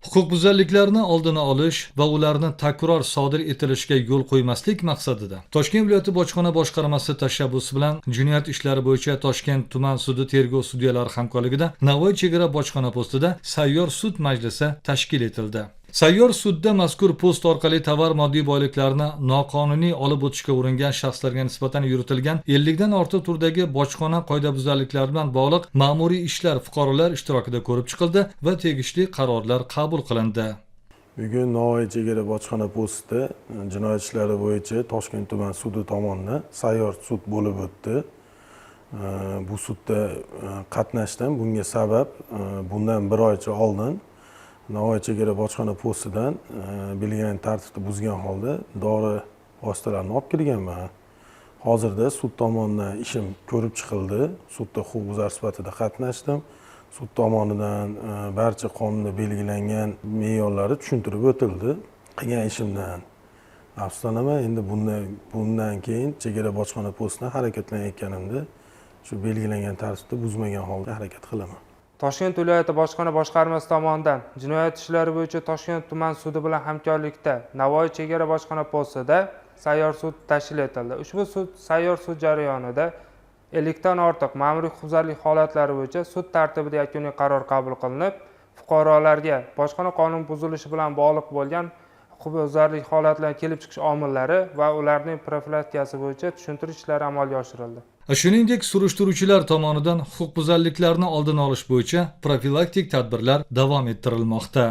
Huquqbuzarliklarni oldini olish va ularni takror sodir etilishiga yo'l qo'ymaslik maqsadida Toshkent viloyati bojxona boshqarmasi tashabbusi bilan jinoyat ishlari bo'yicha Toshkent tuman sudi tergov sudyalari hamkorligida Navoiy chegara bojxona postida sayyor sud majlisi tashkil etildi. Sayyor sudda mazkur post orqali tovar moddiy boyliklarni noqonuniy olib o'tishga uringan shaxslarga nisbatan yuritilgan 50 dan ortiq turdagi bojxona qoidabuzarliklari bilan bog'liq ma'muriy ishlar fuqarolar ishtirokida ko'rib chiqildi va tegishli qarorlar qabul qilindi. Bugun Navoiy chegara bojxona postida jinoyat ishlari bo'yicha Toshkent tuman sudi tomonidan sayyor sud bo'lib o'tdi. Bu sudda qatnashdim. Bunga sabab bundan bir oycha oldin Navoiy chegara bojxona postidan belgilangan tartibni buzgan holda dori vositalarini olib kirganman. Hozirda sud tomonidan ishim ko'rib chiqildi. Sudda huquqbuzar sifatida qatnashdim. Sud tomonidan barcha qonunda belgilangan me'yorlari tushuntirib o'tildi. Qilgan ishimdan afsuslanaman. Endi bundan keyin chegara bojxona postidan harakatlanayotganimda shu belgilangan tartibni buzmagan holda harakat qilaman. Toshkent viloyati bojxona boshqarmasi tomonidan jinoyat ishlari bo'yicha Toshkent tuman sudi bilan hamkorlikda Navoiy chegara bojxona postida sayyor sud tashkil etildi. Ushbu sud sayyor sud jarayonida 50 dan ortiq ma'muriy huquqbuzarlik holatlari bo'yicha sud tartibida yakuniy qaror qabul qilinib, fuqarolarga bojxona qonun buzilishi bilan bog'liq bo'lgan huquqbuzarlik holatlarining kelib chiqish omillari va ularning profilaktikasi bo'yicha tushuntirish ishlari amalga oshirildi. Shuningdek, surishtiruvchilar tomonidan huquqbuzarliklarni oldini olish bo'yicha profilaktik tadbirlar davom ettirilmoqda.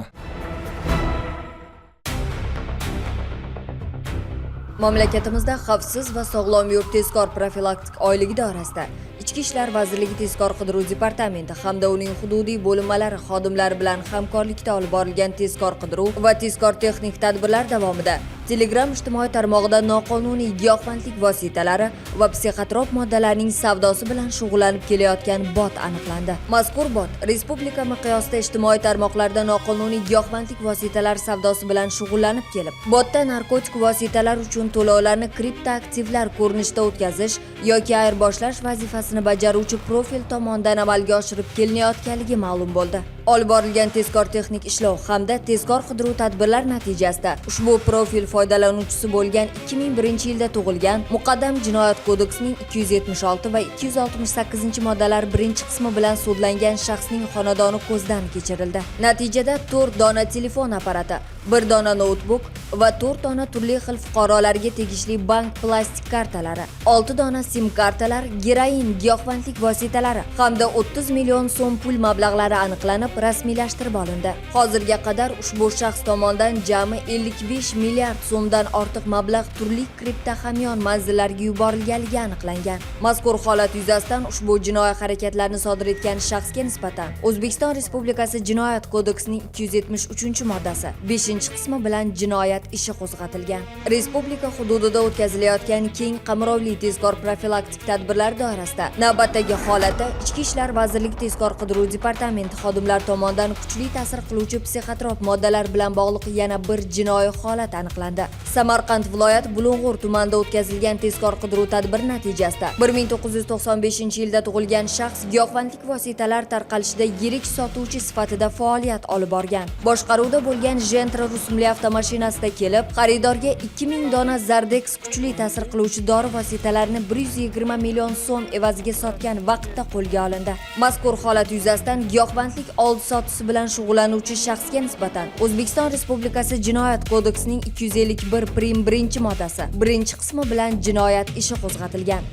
Mamlakatimizda xavfsiz va sog'lom yurt tezkor profilaktik oyligi doirasida Ichki ishlar vazirligi tezkor qidiruv departamenti hamda uning hududiy bo'linmalari xodimlari bilan hamkorlikda olib borilgan tezkor qidiruv va tezkor texnik tadbirlar davomida Telegram ijtimoiy tarmog'ida noqonuniy giyohvandlik vositalari va psixotrop moddalarning savdosi bilan shug'ullanib kelayotgan bot aniqlandi. Mazkur bot respublika miqyosida ijtimoiy tarmoqlarda noqonuniy giyohvandlik vositalari savdosi bilan shug'ullanib kelib, botda narkotik vositalar uchun to'lovlarni kriptoaktivlar ko'rinishida o'tkazish yoki ayirboshlash vazifasini bajaruvchi profil tomonidan amalga oshirib kelinayotganligi ma'lum bo'ldi. Olib borilgan tezkor texnik ishlov hamda tezkor qidiruv tadbirlar natijasida ushbu profil foydalanuvchisi bo'lgan 2001-yilda tug'ilgan muqaddam Jinoyat kodeksining 276 va 268 moddalari birinchi qismi bilan sudlangan shaxsning xonadoni ko'zdan kechirildi. Natijada 4 dona telefon apparati, 1 dona noutbuk va 4 dona turli xil fuqarolarga tegishli bank plastik kartalari, 6 dona sim kartalar, geroin, giyohvandlik vositalari hamda 30 million so'm pul mablag'lari aniqlanib rasmiylashtirib olindi. Hozirga qadar ushbu shaxs tomonidan jami 55 milliard so'mdan ortiq mablag' turli kripto hamyon manzillariga yuborilganligi aniqlangan. Mazkur holat yuzasidan ushbu jinoiy harakatlarni sodir etgan shaxsga nisbatan O'zbekiston Respublikasi Jinoyat kodeksining 273-moddasi 5-qismi bilan jinoyat ishi qo'zg'atilgan. Respublika hududida o'tkazilayotgan keng qamrovli tezkor profilaktik tadbirlar doirasida navbatdagi holatda Ichki ishlar vazirligi tezkor qidiruv departamenti xodimlari tomonidan kuchli ta'sir qiluvchi psixotrop moddalar bilan bog'liq yana bir jinoiy holat aniqlandi. Samarqand viloyat Bulung'ur tumanida o'tkazilgan tezkor qidiruv tadbiri natijasida 1995-yilda tug'ilgan shaxs giyohvandlik vositalari tarqalishida yirik sotuvchi sifatida faoliyat olib borgan. Boshqaruvda bo'lgan Gentra rusumli avtomashinasida kelib, xaridorga 2000 dona Zardex kuchli ta'sir qiluvchi dori vositalarini 120 million so'm evaziga sotgan vaqtda qo'lga olindi. Mazkur holat yuzasidan giyohvandlik oldi-sotdisi bilan shug'ullanuvchi shaxsga nisbatan O'zbekiston Respublikasi Jinoyat kodeksining 251 prim 1-moddasi 1-qismi bilan jinoyat ishi qo'zg'atilgan.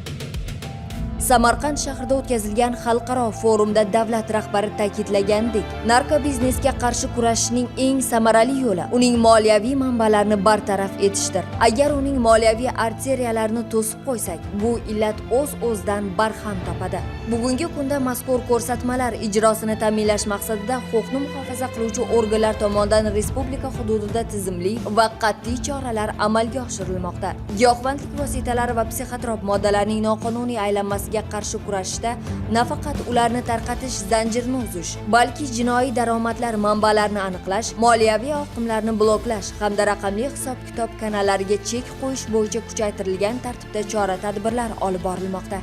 Samarqand shahrida o'tkazilgan xalqaro forumda davlat rahbari ta'kidlagandek, narkobiznesga qarshi kurashishning eng samarali yo'li uning moliyaviy manbalarini bartaraf etishdir. Agar uning moliyaviy arteriyalarini to'sib qo'ysak, bu illat o'z-o'zidan barham topadi. Bugungi kunda mazkur ko'rsatmalar ijrosini ta'minlash maqsadida huquqni muhofaza qiluvchi organlar tomonidan respublika hududida tizimli va qat'iy choralar amalga oshirilmoqda. Giyohvandlik vositalari va psixotrop moddalarning noqonuniy aylanmasiga qarshi kurashishda nafaqat ularni tarqatish zanjirini uzish, balki jinoiy daromadlar manbalarini aniqlash, moliyaviy oqimlarni bloklash hamda raqamli hisob-kitob kanallariga chek qo'yish bo'yicha kuchaytirilgan tartibda chora-tadbirlar olib borilmoqda.